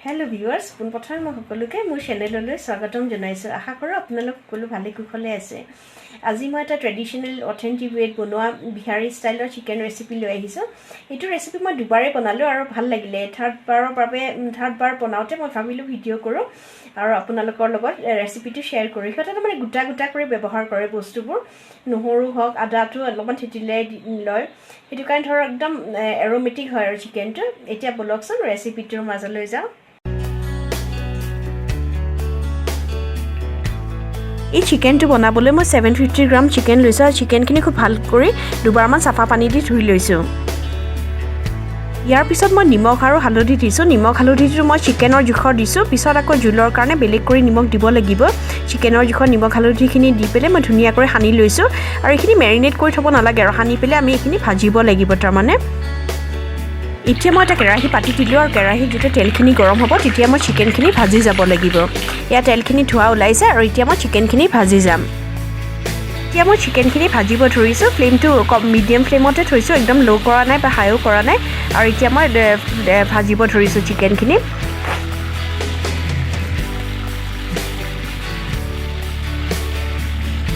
Hello' viewers, পোনপ্ৰথমে মই সকলোকে মোৰ চেনেললৈ স্বাগতম জনাইছোঁ। আশা কৰোঁ আপোনালোক সকলো ভালে কুশলে আছে। আজি মই এটা ট্ৰেডিশ্যনেল অথেণ্টিক ৱেত বনোৱা বিহাৰী ষ্টাইলৰ চিকেন ৰেচিপি লৈ আহিছোঁ। এইটো ৰেচিপি মই দুবাৰেই বনালোঁ আৰু ভাল লাগিলে। থাৰ্ডবাৰ বনাওঁতে মই ভাবিলোঁ ভিডিঅ' কৰোঁ আৰু আপোনালোকৰ লগত ৰেচিপিটো শ্বেয়াৰ কৰোঁ। সিহঁতে তাৰমানে গোটা গোটা কৰি ব্যৱহাৰ কৰে বস্তুবোৰ, নহৰু হওক আদাটো অলপমান থেতেলিয়াই লয়, সেইটো কাৰণে ধৰক একদম এৰ'মেটিক হয় আৰু চিকেনটো। এতিয়া ব'লকচোন ৰেচিপিটোৰ মাজলৈ যাওঁ। এই চিকেনটো বনাবলৈ মই 750 গ্ৰাম চিকেন লৈছোঁ আৰু চিকেনখিনি খুব ভাল কৰি দুবাৰমান চাফা পানী দি ধুই লৈছোঁ। ইয়াৰ পিছত মই নিমখ আৰু হালধি দিছোঁ। নিমখ হালধিটো মই চিকেনৰ জোখৰ দিছোঁ, পিছত আকৌ জোলৰ কাৰণে বেলেগ কৰি নিমখ দিব লাগিব। চিকেনৰ জোখৰ নিমখ হালধিখিনি দি পেলাই মই ধুনীয়াকৈ সানি লৈছোঁ আৰু এইখিনি মেৰিনেট কৰি থ'ব নালাগে আৰু সানি পেলাই আমি এইখিনি ভাজিব লাগিব। তাৰমানে এতিয়া মই এটা কেৰাহী পাতি দিলোঁ আৰু কেৰাহীত যেতিয়া তেলখিনি গৰম হ'ব তেতিয়া মই চিকেনখিনি ভাজি যাব লাগিব। এয়া তেলখিনি ধোৱা ওলাইছে আৰু এতিয়া মই চিকেনখিনি ভাজি যাম। এতিয়া মই চিকেনখিনি ভাজিব ধৰিছোঁ। ফ্লেমটো কম মিডিয়াম ফ্লেমতে থৈছোঁ, একদম ল' কৰা নাই বা হাইও কৰা নাই। আৰু এতিয়া মই ভাজিব ধৰিছোঁ চিকেনখিনি।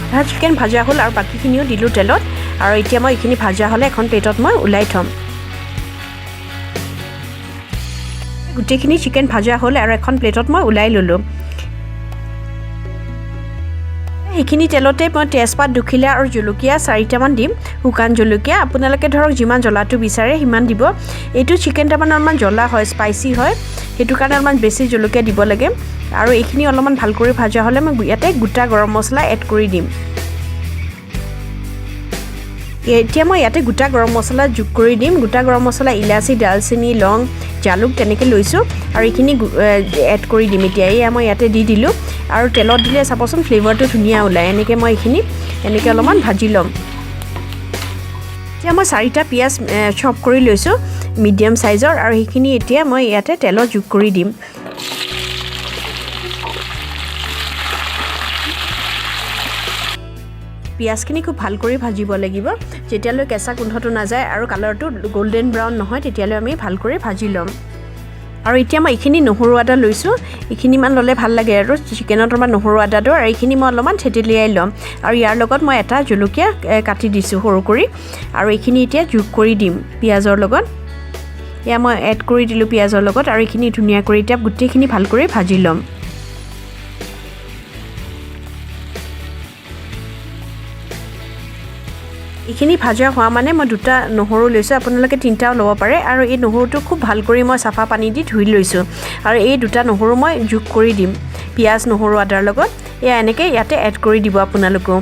আধা চিকেন ভাজা হ'ল আৰু বাকীখিনিও দিলোঁ তেলত। আৰু এতিয়া মই এইখিনি ভাজা হ'লে এখন প্লেটত মই ওলাই থ'ম। গোটেইখিনি চিকেন ভাজা হ'ল আৰু এখন প্লেটত মই ওলাই ল'লোঁ। সেইখিনি তেলতে মই তেজপাত দুখিলা আৰু জলকীয়া 4টামান দিম, শুকান জলকীয়া। আপোনালোকে ধৰক যিমান জ্বলাটো বিচাৰে সিমান দিব। এইটো চিকেন তাৰমানে অলপমান জ্বলা হয়, স্পাইচি হয়, সেইটো কাৰণে অলপমান বেছি জলকীয়া দিব লাগে। আৰু এইখিনি অলপমান ভাল কৰি ভাজা হ'লে মই ইয়াতে গোটা গৰম মছলা এড কৰি দিম। এতিয়া মই ইয়াতে গোটা গৰম মছলা যোগ কৰি দিম। গোটা গৰম মছলা ইলাচি, ডালচেনি, লং, জালুক তেনেকৈ লৈছোঁ আৰু এইখিনি এড কৰি দিম। এতিয়া এয়া মই ইয়াতে দি দিলোঁ আৰু তেলত দিলে চাবচোন ফ্লেভাৰটো ধুনীয়া ওলায়। এনেকৈ মই এইখিনি এনেকৈ অলপমান ভাজি ল'ম। এতিয়া মই 4টা পিঁয়াজ চপ কৰি লৈছোঁ মিডিয়াম চাইজৰ আৰু সেইখিনি এতিয়া মই ইয়াতে তেলত যোগ কৰি দিম। পিঁয়াজখিনি খুব ভাল কৰি ভাজিব লাগিব, যেতিয়ালৈ কেঁচা গোন্ধটো নাযায় আৰু কালাৰটো গল্ডেন ব্ৰাউন নহয় তেতিয়ালৈ আমি ভাল কৰি ভাজি ল'ম। আৰু এতিয়া মই এইখিনি নহৰু আদা লৈছোঁ, এইখিনিমান ল'লে ভাল লাগে আৰু চিকেনত অলপমান নহৰু আদাটো। আৰু এইখিনি মই অলপমান থেতেলিয়াই ল'ম আৰু ইয়াৰ লগত মই এটা জলকীয়া কাটি দিছোঁ সৰু কৰি আৰু এইখিনি এতিয়া যোগ কৰি দিম পিঁয়াজৰ লগত। এয়া মই এড কৰি দিলোঁ পিঁয়াজৰ লগত আৰু এইখিনি ধুনীয়া কৰি এতিয়া গোটেইখিনি ভাল কৰি ভাজি ল'ম। এইখিনি ভাজা হোৱা মানে মই 2টা নহৰু লৈছোঁ, আপোনালোকে 3টাও ল'ব পাৰে। আৰু এই নহৰুটো খুব ভাল কৰি মই চাফা পানী দি ধুই লৈছোঁ আৰু এই 2টা নহৰু মই যোগ কৰি দিম পিঁয়াজ নহৰু আদাৰ লগত। এয়া এনেকৈ ইয়াতে এড কৰি দিব আপোনালোকেও।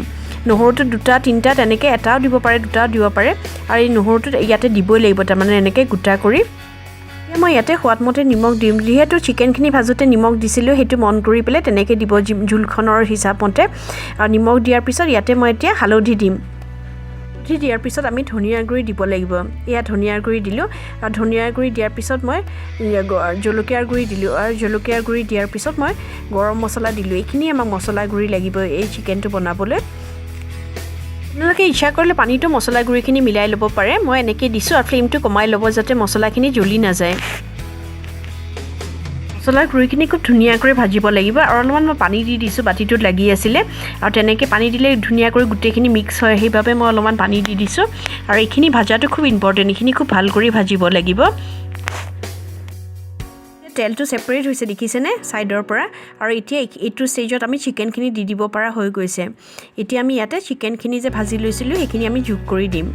নহৰুটো 2টা 3টা তেনেকৈ এটাও দিব পাৰে, 2টাও দিব পাৰে। আৰু এই নহৰুটো ইয়াতে দিবই লাগিব, তাৰমানে এনেকৈ গোটা কৰি। এতিয়া মই ইয়াতে সোৱাদমতে নিমখ দিম। যিহেতু চিকেনখিনি ভাজোঁতে নিমখ দিছিলোঁ, সেইটো মন কৰি পেলাই তেনেকৈ দিব জোলখনৰ হিচাপমতে। আৰু নিমখ দিয়াৰ পিছত ইয়াতে মই এতিয়া হালধি দিম। হালধি দিয়াৰ পিছত আমি ধনিয়াৰ গুড়ি দিব লাগিব। এয়া ধনিয়াৰ গুড়ি দিলোঁ আৰু ধনিয়াৰ গুড়ি দিয়াৰ পিছত মই জলকীয়াৰ গুড়ি দিলোঁ আৰু জলকীয়াৰ গুড়ি দিয়াৰ পিছত মই গৰম মছলা দিলোঁ। এইখিনি আমাক মছলা গুড়ি লাগিব এই চিকেনটো বনাবলৈ। আপোনালোকে ইচ্ছা কৰিলে পানীটো মছলা গুড়িখিনি মিলাই ল'ব পাৰে। মই এনেকৈ দিছোঁ আৰু ফ্লেমটো কমাই ল'ব যাতে মছলাখিনি জ্বলি নাযায়। মছলাৰ গুড়িখিনি খুব ধুনীয়াকৈ ভাজিব লাগিব আৰু অলপমান মই পানী দি দিছোঁ, বাতিটোত লাগি আছিলে। আৰু তেনেকৈ পানী দিলে ধুনীয়াকৈ গোটেইখিনি মিক্স হয়, সেইবাবে মই অলপমান পানী দি দিছোঁ। আৰু এইখিনি ভাজাটো খুব ইম্পৰ্টেণ্ট, এইখিনি খুব ভাল কৰি ভাজিব লাগিব। তেলটো ছেপাৰেট হৈছে দেখিছেনে ছাইডৰ পৰা। আৰু এতিয়া এইটো ষ্টেজত আমি চিকেনখিনি দি দিব পৰা হৈ গৈছে। এতিয়া আমি ইয়াতে চিকেনখিনি যে ভাজি লৈছিলোঁ সেইখিনি আমি যোগ কৰি দিম।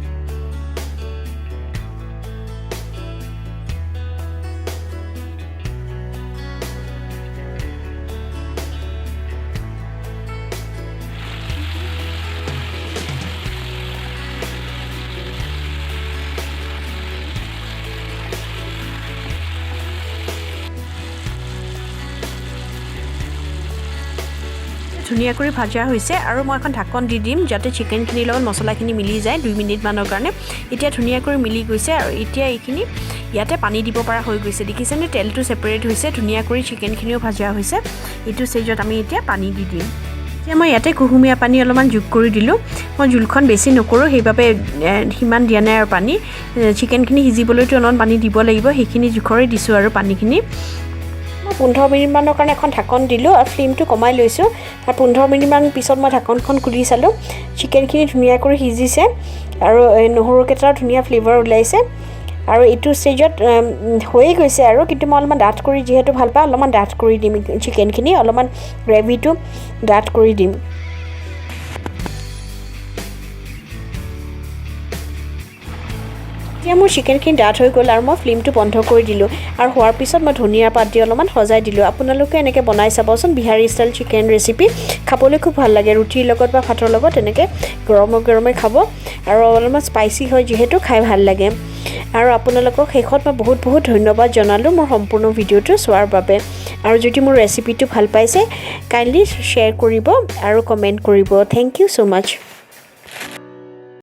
ধুনীয়া কৰি ভাজা হৈছে আৰু মই এখন ঢাকন দি দিম যাতে চিকেনখিনিৰ লগত মছলাখিনি মিলি যায় 2 মিনিটমানৰ কাৰণে। এতিয়া ধুনীয়া কৰি মিলি গৈছে আৰু এতিয়া এইখিনি ইয়াতে পানী দিব পৰা হৈ গৈছে। দেখিছেনে তেলটো ছেপাৰেট হৈছে, ধুনীয়া কৰি চিকেনখিনিও ভাজা হৈছে। এইটো ষ্টেজত আমি এতিয়া পানী দি দিম। এতিয়া মই ইয়াতে কুহুমীয়া পানী অলপমান যোগ কৰি দিলোঁ। মই জোলখন বেছি নকৰোঁ, সেইবাবে সিমান দিয়া নাই আৰু পানী। চিকেনখিনি সিজিবলৈতো অলপমান পানী দিব লাগিব, সেইখিনি জোখৰে দিছোঁ আৰু পানীখিনি। মই 15 মিনিটমানৰ কাৰণে এখন ঢাকন দিলোঁ আৰু ফ্লেমটো কমাই লৈছোঁ। আৰু 15 মিনিটমান পিছত মই ঢাকনখন খুলি চালোঁ। চিকেনখিনি ধুনীয়া কৰি সিজিছে আৰু এই নহৰুকেইটাও ধুনীয়া ফ্লেভাৰ ওলাইছে। আৰু এইটো ষ্টেজত হৈয়ে গৈছে আৰু, কিন্তু মই অলপমান ডাঠ কৰি যিহেতু ভাল পাওঁ, অলপমান ডাঠ কৰি দিম চিকেনখিনি, অলপমান গ্ৰেভিটো ডাঠ কৰি দিম। এতিয়া মোৰ চিকেনখিনি ডাঠ হৈ গ'ল আৰু মই ফ্লেমটো বন্ধ কৰি দিলোঁ। আৰু হোৱাৰ পিছত মই ধনিয়া পাত দি অলপমান সজাই দিলোঁ। আপোনালোকে এনেকৈ বনাই চাবচোন বিহাৰী ষ্টাইল চিকেন ৰেচিপি। খাবলৈ খুব ভাল লাগে ৰুটিৰ লগত বা ভাতৰ লগত, এনেকৈ গৰমে গৰমে খাব। আৰু অলপমান স্পাইচি হয় যিহেতু, খাই ভাল লাগে। আৰু আপোনালোকক শেষত মই বহুত বহুত ধন্যবাদ জনালোঁ মোৰ সম্পূৰ্ণ ভিডিঅ'টো চোৱাৰ বাবে। আৰু যদি মোৰ ৰেচিপিটো ভাল পাইছে, কাইণ্ডলি শ্বেয়াৰ কৰিব আৰু কমেণ্ট কৰিব। Thank you so much.